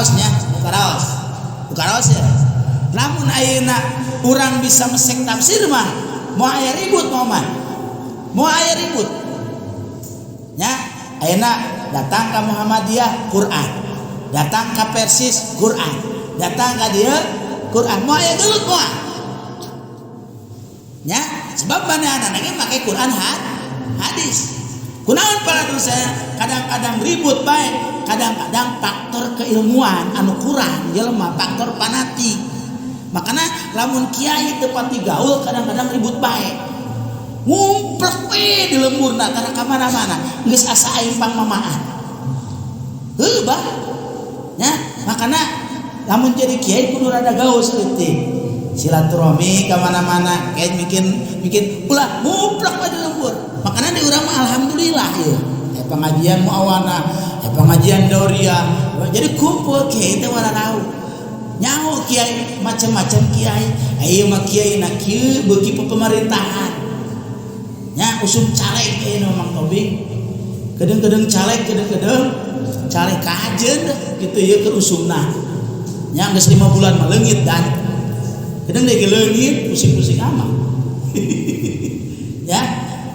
Karaosnya, karaos. Karaos ya. Lamun ayeuna urang bisa mesek tafsir mah, mau aya ribut mau mah. Mau aya ribut. Nya, ayeuna datang ka Muhammadiyah Quran. Datang ka Persis Quran. Datang ka dieu Quran. Mau aya gelut moal. Nya, sebab manehna ge make Quran hadis. Kunaon para saya kadang-kadang ribut bae, kadang-kadang faktor keilmuan anu kurang jelema, faktor fanatik. Makanya lamun kiai teu pati gaul kadang-kadang ribut bae. Ngumplek we di lemburna tara ka mana-mana, geus asa aing pangmamaan. Heuh bah. Nya, makana lamun jadi kiai kudu rada gaul saeutik. Silaturahmi ka mana-mana, kayak bikin ulah ngumplek we di lembur. Makanya di urang mah alhamdulillah ieu. Pengajian muawana, pengajian doria. Jadi kumpul kiai teh wararau. Nyaho kiai macam-macam kiai. Ieu mah kiai na kieu beuki pemerintahan. Nya usum caleg ieu Mang Tobing. Kedeung-kedeung caleg, kedeung-kedeung caleg kajeun gitu ieu keur usumna. Nya geus 5 bulan mah leungit dan kedeung deui leungit pusing-pusing amat. Ya,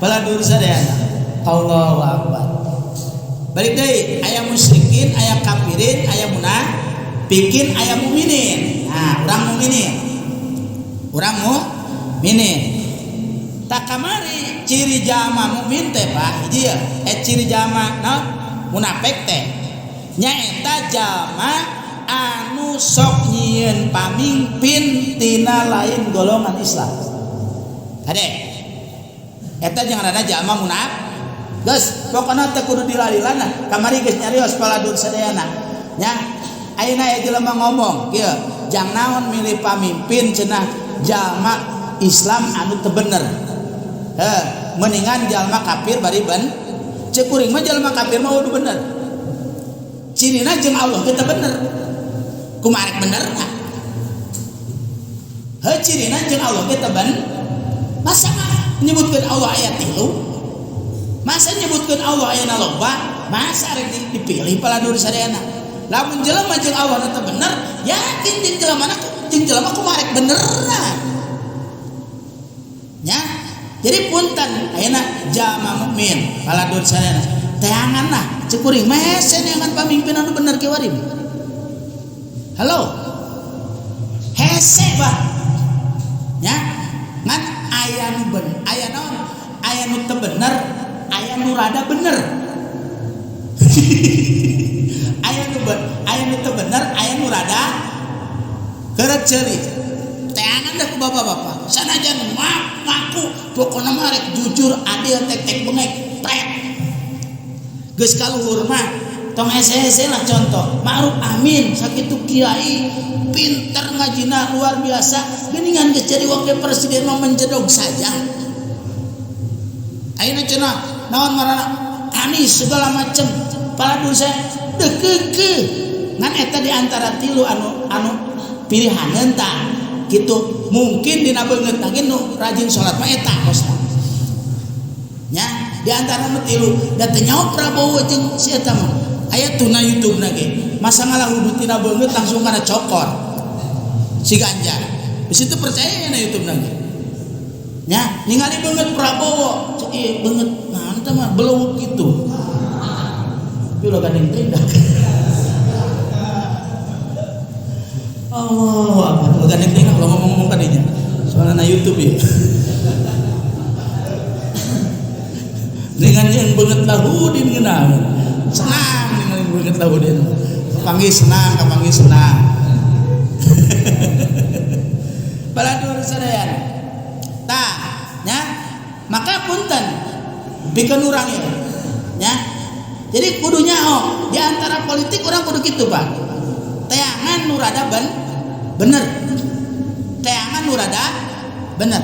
baladur sadayana. Allahu akbar. Balik deui aya musyrikin, aya kafirin, aya munafikin, aya mukminin. Nah, urang mukminin. Urang mukminin. Tak kamari ciri jama mukmin teh Pak, hiji ya. Ciri jama naon? Munafik teh. Nyaeta jama anu sok nyieun pamimpin tina lain golongan Islam. Hade. Eta jangan ada jalma munafik. Geus, pokona teh kudu dilalilana. Kamari geus nyarios paladur sadayana. Nya, ayeuna aya jelema ngomong kieu, jang naon milih pamimpin cenah jalma Islam anu teu bener. Heh, mendingan jalma kafir bari ben. Ceuk kuring mah jalma kafir mah udah bener. Cirina jeung Allah ge teu bener. Kumaha rek benerna? Heuh cirina jeung Allah ge teu bener. Masa nyebutkeun Allah aya 3? Masa nyebutkeun Allah aya loba? Masa rek dipilih paladur sadayana? Lamun jelema jeung Allah teu bener, yakin jeung jelema jeung jelema kumaha rek benerna? Nya. Jadi punten ayeuna jalma mukmin paladur sadayana. Teangan lah ceuk kuring mah hese neangan pamimpin anu bener kieu warim. Halo. Hese bah. Nya. Ngan aya nu ben, aya naon? Aya nu teu bener, aya nu rada bener. Aya nu ben, aya nu teu bener, aya nu rada keureut ceuli. Teangan dah ku bapak-bapak. Sanajan ngaku pokona mah rek jujur, adil, tek-tek bengek, pret. Geus kaluhur mah tong hese-hese lah contoh. Ma'ruf Amin sakitu kiai pinter ngajina luar biasa, geuningan geus jadi wakil presiden mah menjedog saja. Ayeuna cenah naon ngaranna Anies segala macem paladur saya deukeukeun ngan eta di antara tilu anu pilihaneun tah kitu mungkin dina beungeut lagi nu rajin salat mah eta kosna. Nya di antara nu tilu da teu nyaho Prabowo jeung si eta mah aya tuna YouTube na ge masa ngalahudu tina beungeut langsung kana cokor si Ganjar. Di situ percaya na YouTube na ge. Nya ningali beungeut Prabowo cek ieu beungeut naon teh mah belewuk kitu. Tapi lo gandeng teh dah. Allahu akbar. Lo gandeng teh kalau ngomong-ngomong kadinya. Soalna na YouTube ya. Dengan yang beungeut lahudin ngeunah. Senang dengan beungeut lahudin. Kapanggih senang, kapanggih senang. Baladur sadayana. Tah, nya. Maka punten pikeun urang ieu. Nya. Jadi kudu nyaho di antara politik urang kudu kitu, Pak. Teangan nu rada bener. Teangan nu rada bener.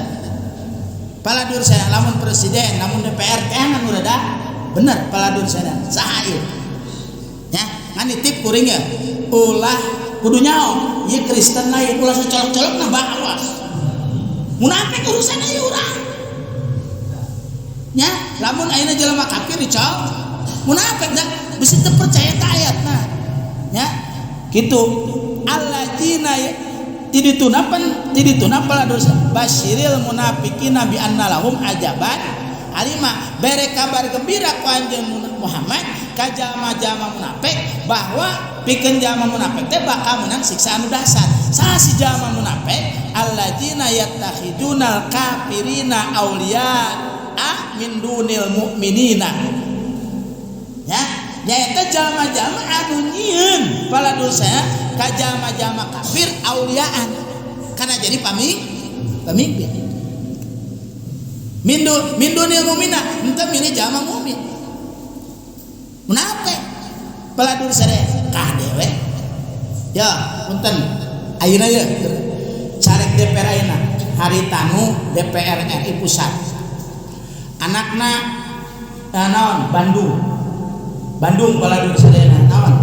Paladur saya lamun presiden, lamun DPR teangan nu rada bener paladur saya. Saha ieu? Nya, ngan nitip kuring ya. Ulah kudu nyaho ieu Kristen lain ulah sacolok-colokna bah awas. Munafik urusan ieu urang. Nya, lamun ayeuna jelema kafir dicol munafik dah bisi teu percaya ka ayatna. Nya, Kitu alladzina tidituna pan tidituna pala dosa basyiril munafiqina bi anna lahum ajaban alima bere kabar gembira ku anjeun Muhammad ka jalma-jalma munafik bahwa pikeun jalma munafik teh bakal menang siksa anu dahsyat. Saha si jalma munafik alladzina yattakhidunal kafirina auliya min dunil mu'minina. Ya, nyaeta jalma-jalma anu nyieun pala dosa ka jalma-jalma kafir auliaan kana jadi pamimpin. Min dunil mu'mina henteu milih jalma mukmin. Munafik pala dosa teh kah dewe. Ya, punten ayeuna ye carek DPR ayeuna haritanu DPR RI pusat. Anakna naon Bandung. Bandung pala dulu sadayana naon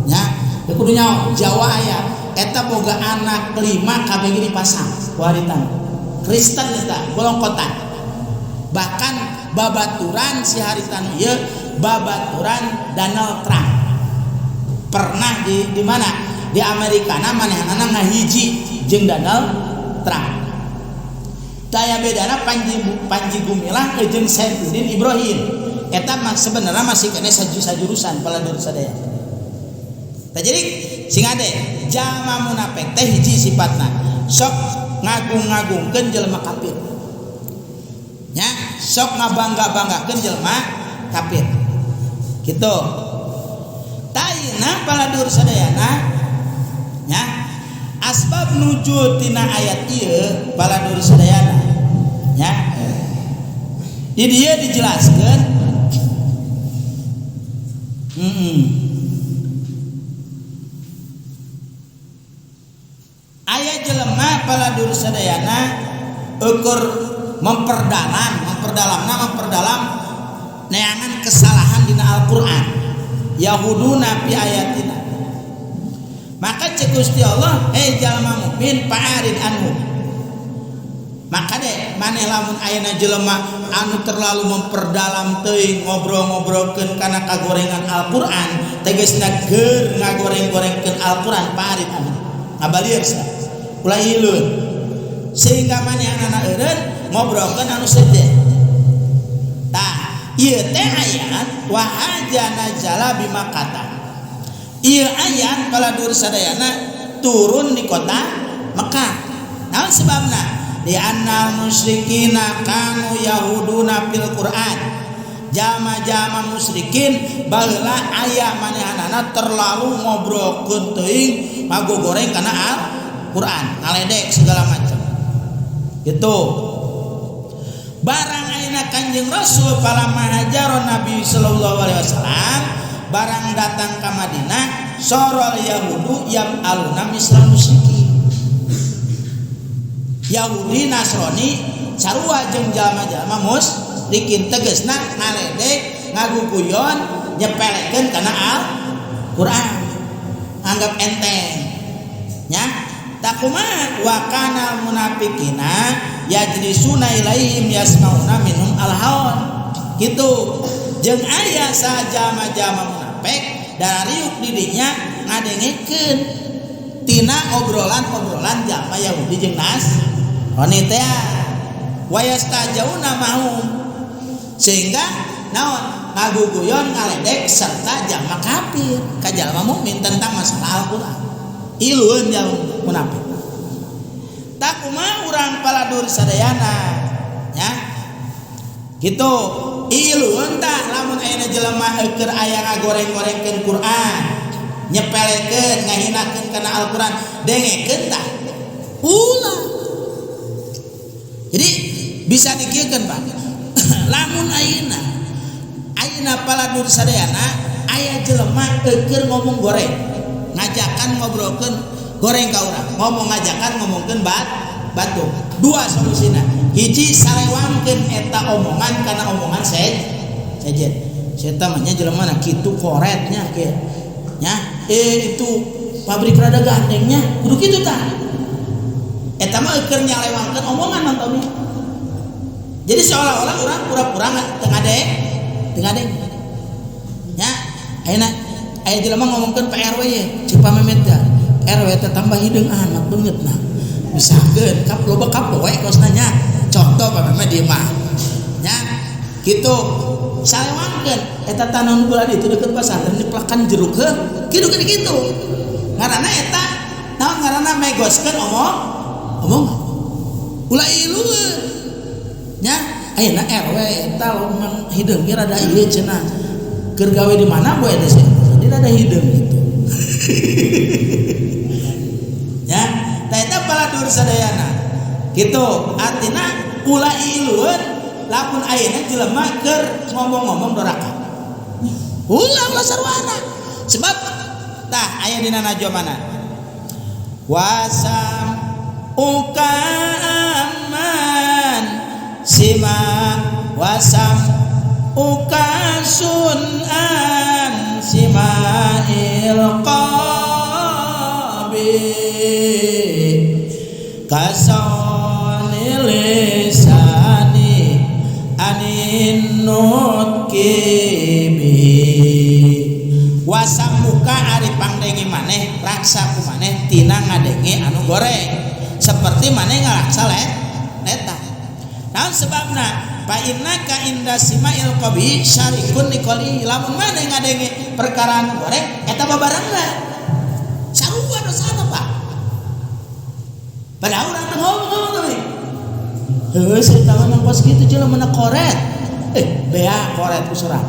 nya teu kudu nyaho Jawa aya eta boga anak 5 kabeh dipasang ku haritanu Kristen eta golongkotan bahkan babaturan si haritanu ieu babaturan Donald Trump pernah di mana di Amerika na manehanana ngahiji jeung Donald Trump. Daya bedana Panji Gumilang jeung Saifuddin Ibrahim eta sebenarnya masih kena sajurusan pala dulu sadaya. Tah jadi sing ade jalma munafik teh hiji sifatna sok ngagung-ngagungkeun jelema kafir. Nya sok ngabangga-banggakeun jelema kafir. Kitu. Tayina pala dulu sadayana nya asbab nuzul tina ayat ieu pala dulu sadayana nya. Di dieu dijelaskeun aya jelema pala dulu sadayana ukur memperdalam neangan kesalahan dina Al-Qur'an Yahuduna fi ayatina. Maka cek Gusti Allah, hei jalma mukmin fa'arid anhu. Maka deh maneh lamun ayeuna jelema anu terlalu memperdalam teuing ngobrol-ngobrolkeun kana kagorengan Al-Qur'an, tegasna keur ngagoreng-gorengkeun Al-Qur'an fa'arid anhu. Ngabalieur sia. Ulah ileun. Sehingga manehanana eureun ngobrolkeun anu sejen. Tah, ieu teh ayat wa hajana jala bimakata. Ieu ayat pala dur sadayana turun di kota Mekah. Naon sebabna? Di annal musyrikina kanu yahuduna fil Qur'an. Jama-jama musyrikin baheula aya manehanana terlalu ngobrolkeun teuing magogoreng kana Al-Qur'an, ngaledek segala macam. Gitu. Barang ayeuna Kanjeng Rasul palama hajaron Nabi sallallahu alaihi wasallam barang datang ke Madinah sorol Yahudu yang aluna misal musyrikin. Yahudi Nasrani sarua jeung jalma-jalma musyrikin tegasna ngaledek ngaguguyon nyepelekeun kana Al-Qur'an anggap enteng nya takumaha wa kana munafiqina yajlisuna ilaihim yasmauna minhum al-hawan kitu jeung aya sajalma-jalma munafik darariuk didinya ngadengekeun tina obrolan-obrolan jalma Yahudi jeung Nasrani teh wa yastajauna mahum sehingga naon ngaguguyon ngaledek serta jalma kafir ka jalma mukmin tentang masalah Al-Qur'an ilueun jalma munafik takumaha urang paladur sadayana nya kitu ilueun tah lamun ayeuna jelema keur aya ngagoreng-gorengkeun Quran nyepelekeun ngahinakeun kana Al-Qur'an dengekeun tah ulah. Jadi bisa dikieukeun Pak lamun ayeuna ayeuna paladur sadayana aya jelema keur ngomong goreng ngajakan ngobrolkeun goreng ka urang ngomong ngajakan ngomongkeun batu dua solusina hiji salewangkeun eta omongan kana omongan sejen eta mah nya jelema na kitu koretnya kieu nya itu pabrik rada gandengnya kudu kitu tah eta mah keur nyalewangkeun omongan nontonnya. Jadi seolah-olah urang pura-pura teu ngadeng nya ayeuna Aya jelema ngomongkeun Pak RW ye, cek pamemet teh. RW teh tambah hideung amat beungeut nah. Misalkeun kap loba kapoe kos nanya. Contoh pamemet dieu mah. Nya kitu salewangkeun eta tanah nu belah ditu deukeut pasantren dipelakan jeruk heuh. Kitu kitu. Ngaranna eta naon ngaranna megoskeun omong omongan. Ulah ilueun. Nya ayeuna RW eta lamun hideung ge rada ieu cenah. Keur gawe di mana boe teh sih? Dia rada hideung gitu. Ya, tah eta paladur sadayana. Kitu, artina ulah ilueun lamun ayeuna jelema keur ngomong-ngomong doraka. Ulah ulah sarwana. Sebab tah aya dina najwa mana? Wasam ukaman sima wasam ukasun an simail qabi kasani lisani anin nutki bihi. Wasam muka ari pangdenge maneh raksa ku maneh tina ngadenge anu goreng seperti maneh ngaraksa leta. Naon sebabna? Fa innaka inda simail qabi syarikun liqali. Lamun maneh ngadenge perkara anu goreng eta babarengan sarua dosana Pak. Padahal urang teh ngomong teh. Heuh cerita mah kos kitu jelema mana koret. Bea koret ku surah.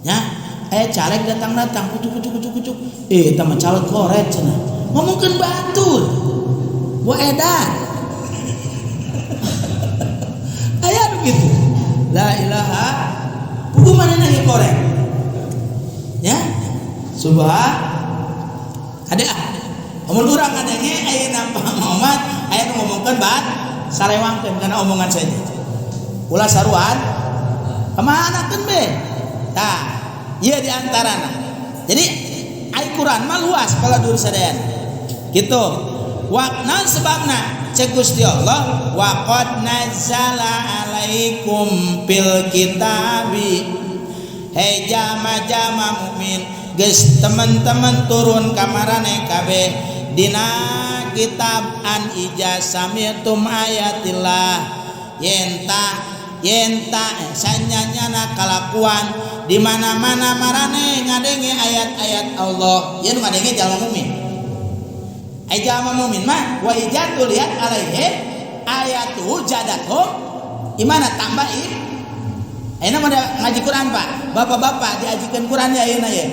Nya caleg datang-datang kucuk kucuk kucuk kucuk. Eta mah caleg koret cenah. Ngomongkeun batur. Wa edan. Aya nu kitu. La ilaha pugu manehna ge koret. Ya. Subhan. Ade ah. Amun urang ngadenge ayeuna Pak Muhammad aya nu ngomongkeun bat salewangkeun kana omongan saja. Ulah saruan kemana keun be? Tah, ieu di antarana. Jadi ai Quran mah luas paladur sadayana. Kitu. Wa naon sebabna? Cek Gusti Allah wa qad nazzala alaikum fil kitabi. Hei jama-jama mukmin, geus teman-teman turun ka maraneh kabeh dina kitab an ija sami'tum ayatillah yenta sanyanyana kalakuan di mana-mana marane ngadenge ayat-ayat Allah. Yen ngadenge jalma mukmin. Ai jalma mukmin mah wa ijatu lihat alaihi ayatu jadatum imana tambah i. Ayeuna mah ngaji Quran Pak. Bapak-bapak diajikan Quran ya ayeuna ye.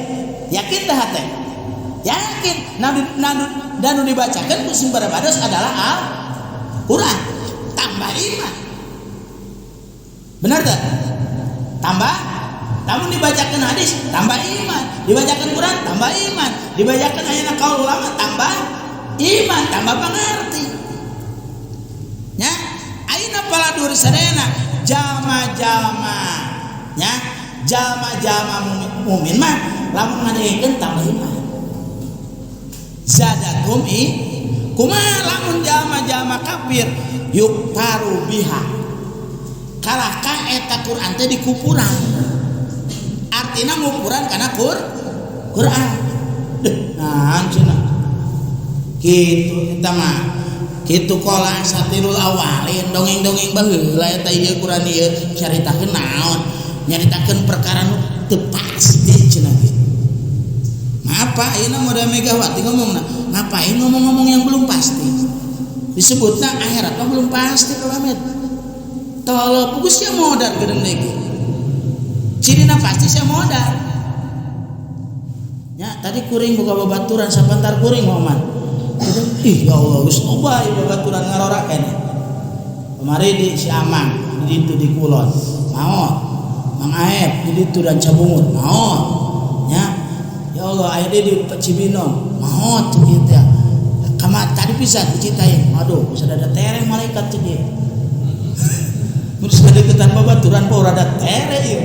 Yakin teh hate? Yakin. Dan nu dibacakan ku sumber bados adalah Al-Quran. Tambah iman. Benar tak? Tambah. Namun dibacakan hadis tambah iman, dibacakan Quran tambah iman, dibacakan ayat kaul ulama tambah iman, tambah pengerti. Nya, ayeuna paladur sadayana jama-jama. Nya, jama-jama mukmin mah lamun ngadengekeun tambah iman. Zadatum i kumaha lamun jama-jama kafir yuktaru biha. Kalahka eta Quran teh dikupuran. Artina ngupuran kana Quran. Deh, nah cenah. Kitu eta mah. Kitu qala asatirul awalin dongeng-dongeng baheula eta ieu Quran ieu caritakeun naon? Nyaritakeun perkara nu teu pasti cenah kitu. Maaf Pak, ayeuna modal Megawati ngomongna, ngapain ngomong-ngomong yang belum pasti? Disebutna akhirat mah belum pasti Pak Ahmed. Tolong pugus sia modal geureun lagi. Cirina pasti sia modal. Ya, tadi kuring boga babaturan sapantar kuring Muhammad. Ih ya Allah geus loba ieu babaturan ngarora keneh. Kamari di si Amang di ditu di Kulon. Maot. Mang Aep di ditu dan Cabungur. Maot. Ya. Ya Allah aya deui di Cibinong. Maot cek ieu teh. Kamar tadi pisan diceritain. Aduh, bisa ada tereng malaikat cek ieu. Mun sadeukeutan babaturan poho rada tere ieu.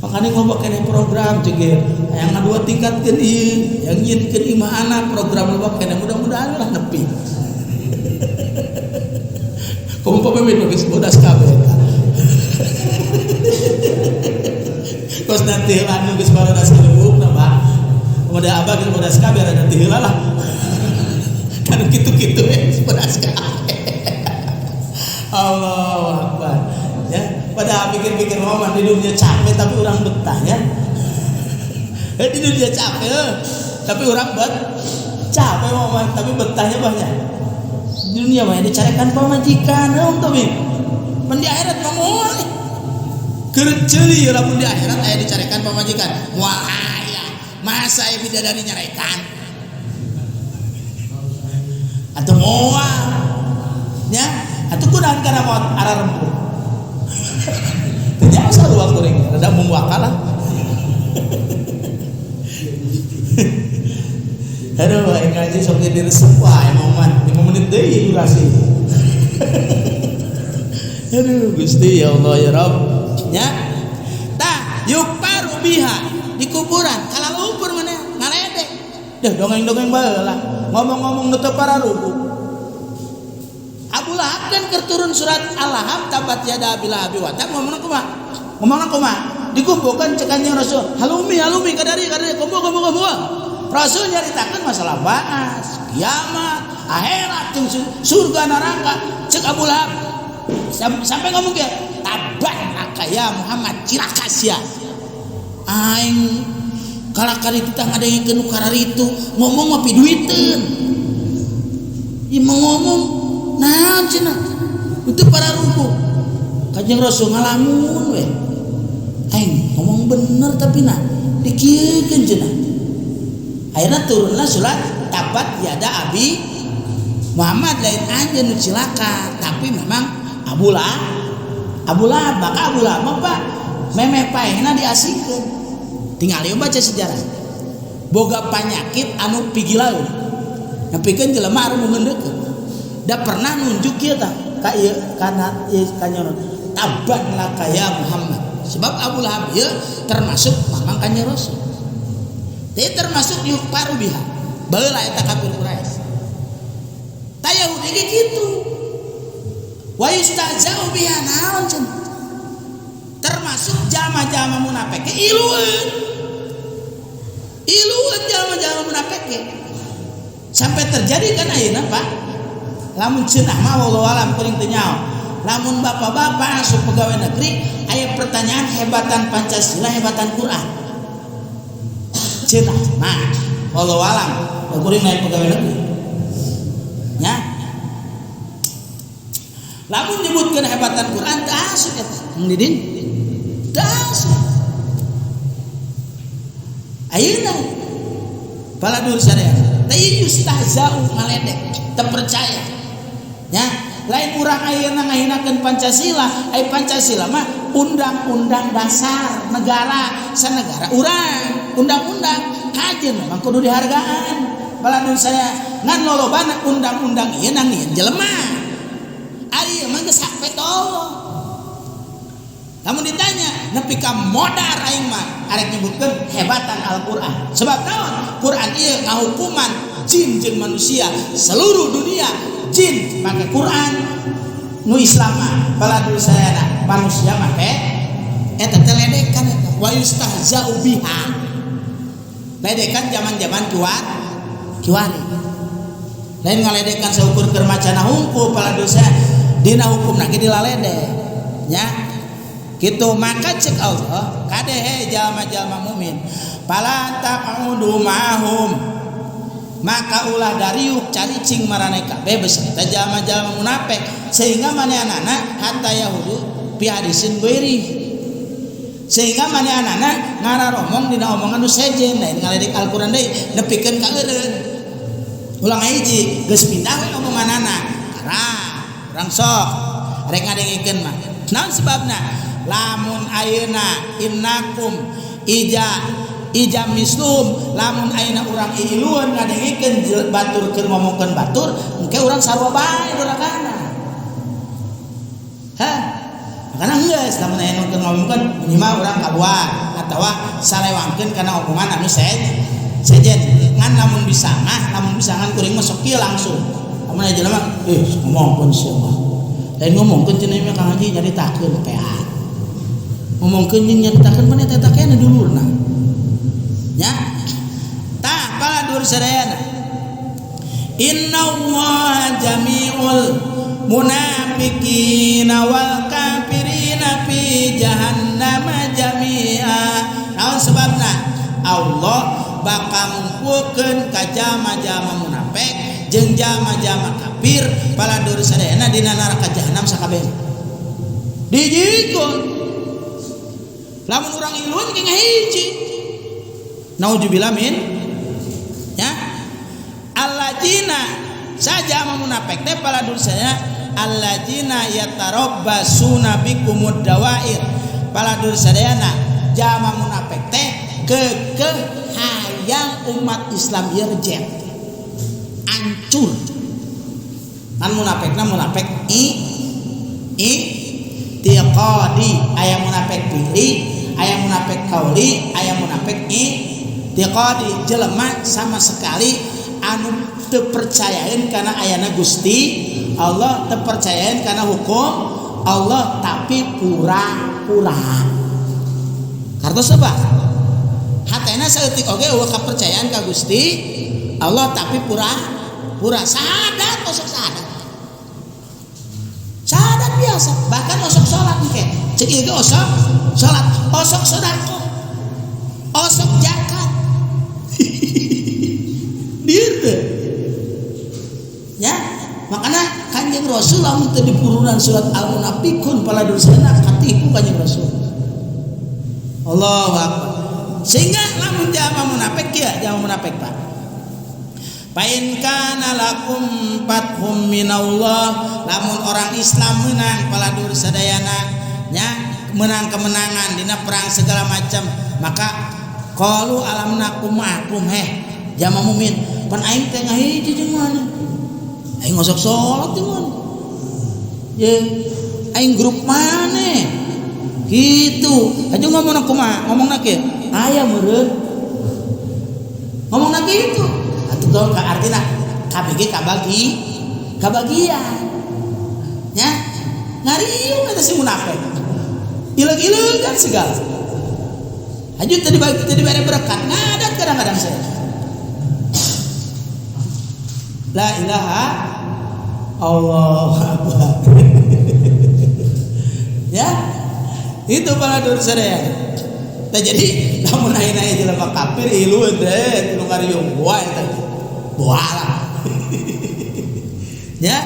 Makanya ngomong kene program cek ieu. Hayang ngadua tingkatkeun ieu, yang nyieunkeun imah anak program loba kene mudah-mudahan lah nepi. Komo pemimpin geus bodas kabeh eta. Kos nanti Rada ti heula nu geus barodas leuweungna, Pak. Model abah geus bodas kabeh rada ti heula lah. Kan kitu-kitu we bodas kabeh. Allahu Akbar. Ya, padahal pikir-pikir momen di dunia capek tapi orang betah ya. Di dunia capek tapi orang bet capek momen tapi betahnya banyak. Di dunia mah dicarekan pamajikan eueuh tapi mun di akhirat mah moal. Keur ceuli lamun di akhirat aya dicarekan pamajikan. Moal aya. Masa aya bidadari nyarekan? Atau moal. Ya, atuh kunaon kana maot ararembung. Teu nyaho sarua kuring, rada mumuakalah. Aduh, aing ngaji sok jadi resep wae momen 5 menit deui durasi. Aduh, Gusti ya Allah ya Rabb. Nya. Tah, yukparu biha di kuburan kala lumpur mana ngaledek. Deh dongeng-dongeng baheula, ngomong-ngomong nu teu pararuguh. Abu Lahab kan keur turun surat Al-Lahab tabat yada abi lahabi wa tab ngomongna kumaha? Ngomongna kumaha? Dikumpulkan cek Kanjeng Rasul, halumi halumi kadari kadari kumpul kumpul kumpul. Rasul nyaritakeun masalah baas, kiamat, akhirat, jeung surga neraka. Cek Abu Lahab sampai ngomong kieu, taban laka ya Muhammad, cilaka sia. Aing kalakar itu tah ngadengkeun nu kararitu, ngomong mah piduiteun. Ieu mah ngomong naon cenah? Itu para ruku. Kanjeng Rasul ngalamun we. Aing ngomong bener tapi nah dikieukeun cenah. Akhirnya turunlah surat tabat yada abi Muhammad lain anjeun nu cilaka, tapi memang Abu Lahab. Abu Lahab, maka Abu Lahab mah Pak memeh paehna diasingkeun. Tinggal ieu baca sejarah. Boga panyakit anu pigilaeun. Nepikeun jelema anu ngeundeukeun. Da pernah nunjuk kieu tah ka ieu kana ieu kanyoron. Taban laka ya Muhammad. Sebab Abu Lahab ieu termasuk mamang kanjeng Rasul. Dia termasuk yukparu biha. Baheula eta kafir Quraisy. Ta Yahudi ge kitu. Wa yustahza'u biha naon cenah. Termasuk jalma-jalma munafik ge ilueun. Ilueun jalma-jalma munafik ge. Sampai terjadi kan ayeuna Pak. Lamun cenah mah wallahu alam kuring teu nyaho. Lamun bapak-bapak asup pegawai negeri aya pertanyaan hebatan Pancasila hebatan Quran. Cenah mah wallahu alam kuring naik pegawai negeri. Ya. Lamun nyebutkeun hebatan Quran teu asup eta. Kang Didin. Teu asup. Ayeuna baladur sadaya. Teu yustahza'u ngaledek, teu percaya. Ya, lain urang ayeuna ngahinakeun Pancasila, ai Pancasila mah undang-undang dasar negara, sanegara urang, undang-undang kajeun memang kudu dihargaan. Baladun saya ngan lolobana undang-undang ieu nang nyieun jelema. Ari ieu mah geus sampe tolong. Lamun ditanya nepi ka modar aing mah arek nyebutkeun hebatan Al-Qur'an. Sebab naon? Quran ieu ngahukuman jin jeung manusia seluruh dunia. Jin make Quran, nu Islam mah baladul sayana manusia make eta teh ledekan eta wa yustahza'u biha. Ledekan zaman-zaman kiwari. Lain ngaledekan saukur keur macana hungkul baladul saya dina hukumna ge dilaledek nya. Kitu maka cek Allah kade he jalma-jalma mukmin fala taqudu ma'hum maka ulah dariuk caricing maraneh kabeh beserta jalma-jalma munafik sehingga manehanana hatta yahudu fi hadisin ghairi sehingga manehanana ngararomong dina omongan nu sejen lain ngaledek Al-Qur'an deui nepikeun ka eureun ulang hiji geus pindah we omonganana tara urang sok rek ngadengikeun mah naon sebabna lamun ayeuna innakum ija ija mislum lamun ayeuna urang iilueun ngadengikeun batur keur ngomongkeun batur engke urang sarua bae dorakana hah makana geus lamun ayeuna keur ngomongkeun minimal urang kaluar atawa salewangkeun kana omongan anu sejen ngan lamun bisa mah lamun bisa ngan kuring mah sok kieu langsung lamun aya jelema ngomongkeun sia mah lain ngomongkeun cenah mah Kang Haji nyaritakeun peat Ngomongkeun jeung nyaritakeun pan eta keneh dulurna. Nya. Tah paladur sadayana. Innallaha jami'ul munafiqina wal kafirina fi jahannama jami'a. Naon sebabna? Allah bakal ngumpulkeun ka jalma-jalma munafik jeung jalma-jalma kafir paladur sadayana dina neraka jahanam sakabehna. Dijikeun. Lamun urang iluan ge ngahiji. Nauzubillah min ya. Alladzina saja munafik teh paladur sadayana alladzina yatarabbasuna bikumud dawair. Paladur sadayana jalma munafik teh kekeh hayang umat Islam ieu reject. Ancur. Kan munafikna munafik i i'tiqadi, aya munafik fi'li, aya munafik qauli, aya munafik i'tiqadi. Jelema sama sekali anu teu percayaeun kana ayana Gusti Allah, teu percayaeun kana hukum Allah, tapi pura-pura. Kartos apa? Hatena saeutik oge eueuh kapercayaan ka Gusti Allah tapi pura-pura sahadat, osok sahadat. Sahadat biasa, bahkan osok salat engke. Cek ieu ge osok salat, osok sedekah, osok zakat. Dieu teh. Ya, makanya Kanjeng Rasul lamun teu dipurunan surat Al-Munafiqun paladursana katipu Kanjeng Rasul. Allahu Akbar. Sehingga lamun jalma munafik kieu, jalma munafik Pak. Fa in kana lakum fathum minallah, lamun orang Islam menang paladur sadayana nya, menang kemenangan dina perang segala macam, maka qalu alam nakum ma'akum, heh jalma mukmin, pan aing teh ngahiji jeung mana? Aing osok salat jeung mana? Ye, aing grup mana? Gitu. Aja ngomongna kumaha? Ngomongna kieu. Aya meureun. Ngomongna kitu. Atuh ka artina KBG kabagi kabagian. Nya, ngariung eta si munafik. Ileug-ileug kan segala. Haju tadi bagi tadi bere berkat ngadat kadang-kadang saya. La ilaha Allah Akbar. Ya, itu para sadaya. Nah, jadi lamun ayeuna jelema kafir ilueun teh nu ngariung boa eta. Boa lah. Ya,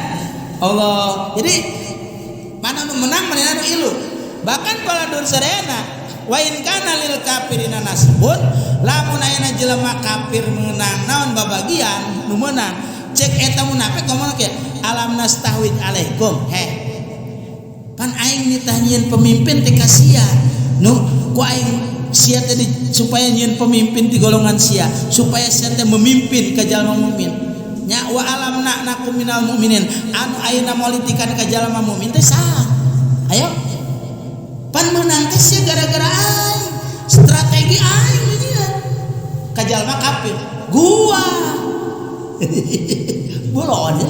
Allah. Jadi mana nu menang mana nu ilu. Bahkan para sadayana wa in kana lil kafirina nasibun, lamun ayeuna jelema kafir menang naon babagian nu meunang, cek eta munafik ngomong kieu, alam nastahwid alaikum. Heh. Pan aing nitah nyieun pemimpin teh ka sia. Nu ku aing sia teh supaya nyieun pemimpin di golongan sia, supaya sia teh memimpin ka jalma mukmin. Nya wa alam nakum minal mukminin, anu ayeuna molitikan ka jalma mukmin teh saha? Ayo. Pan meunang teh sia gara-gara aing, strategi aing nyieun ka jalma kafir. Gua. Bolon ya.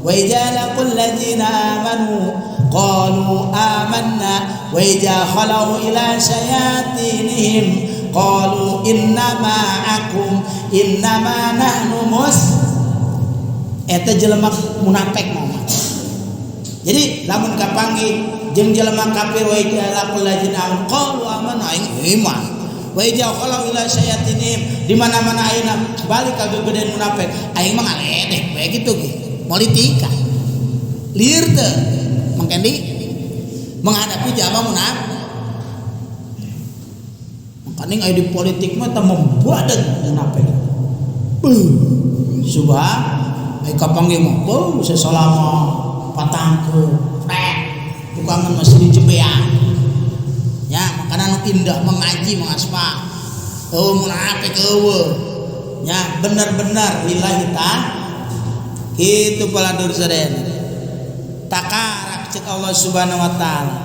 Wa idza laqul ladzina amanu qalu amanna wa idza khalu ila syayatinihim qalu inna ma'akum innama nahnu mus. Eta jelema munafik mah. Jadi lamun kapanggih jeung jelema kafir wa idza laqul ladzina amanu qalu amanna aing iman. Wa idza khalu ila syayatinihim, di mana-mana ayeuna balik ka gegedean munafik aing mah ngaledek we kitu ge. Politika. Lieur teu mangkendi menghadapi jalma munafik. Makanya aya di politik mah teh membadet munafik. Beuh, subah ai kapanggih mah beuh sasalama patangkeun rek tukangan masih dicebean. Ya, makana nu indah mengaji mengaspa. Eueuh munafik eueuh. Ya, bener-bener lillahi ta'ala. Kitu paladur sadayana. Takarak cek Allah Subhanahu wa taala.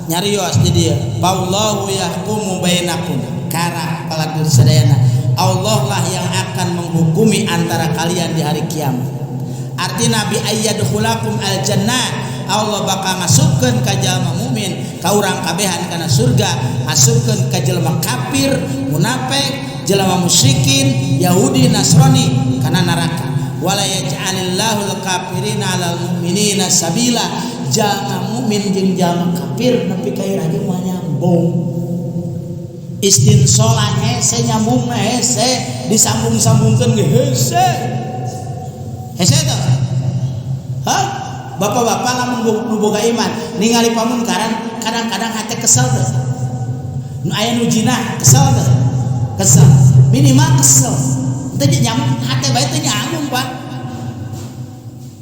Nyarios di dieu, wallahu yahkumu bainakum. Karak paladur sadayana. Allah lah yang akan menghukumi antara kalian di hari kiamat. Artina bi ayyadkhulakum aljannah, Allah bakal masukkeun ka jalma mukmin Ka urang kabehan kana surga, asupkeun ka jelema kafir, munafik, jelema musyrikin, Yahudi, Nasrani kana neraka. Wala yaj'alillahu al-kafirina 'alal mu'minina sabila. Jalma mukmin jeung jalma kafir nepi ka iraha ge moal nyambung. Istinsolan hese, nyambungna hese, disambung-sambungkeun ge hese. Hese teh? Hah? Bapak-bapak lamun nu boga iman ningali pamunkaran kadang-kadang hate kesel teh. Nu aya nu zina kesel teh. Kesel. Minimal kesel. Teu nyambung hate bae teu nyambung, Pak.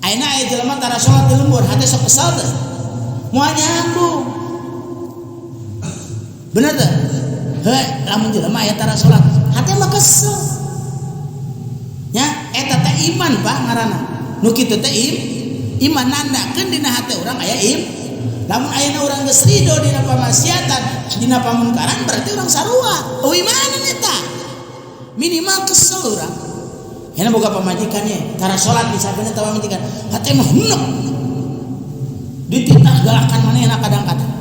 Ayeuna aya jelema tara salat di lembur, hate sok kesel teh. Moal nyambung. Bener teh? Heuh, lamun jelema aya tara salat, hate mah kesel. Nya, eta teh iman, Pak, ngaranna. Nu kitu teh iman nandakeun dina hate urang aya lamun ayeuna urang geus rido dina pamaksiatan, dina pamunkaran, berarti urang sarua. Eueuh imanan eta. Minimal kesel urang. Ayeuna boga pamajikannya, tara salat misalkan eta pamajikan, hate mah henek. Dititah galakan manehna kadang-kadang.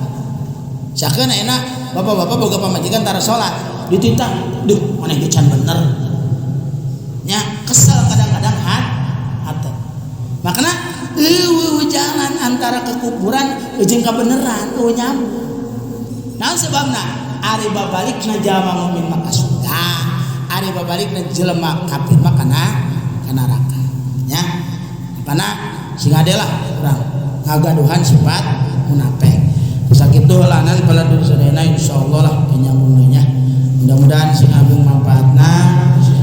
Sakeun ayeuna bapak-bapak boga pamajikan tara salat, dititah, duh maneh ge can bener. Nya kesel kadang-kadang hate. Makana eueuh jalan antara kekufuran jeung kabeneran eueuh nyambung. Naon sebabna? Ari babalikna jalma mukmin mah ka surga, ari babalikna jelema kafir mah kana neraka. Nya. Makana sing ade lah urang ngagaduhan sifat munafik. Sakitu lanan pala sadayana, insyaallah lah nyambung nya. Mudah-mudahan sing agung manfaatna, sing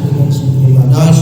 ibadah.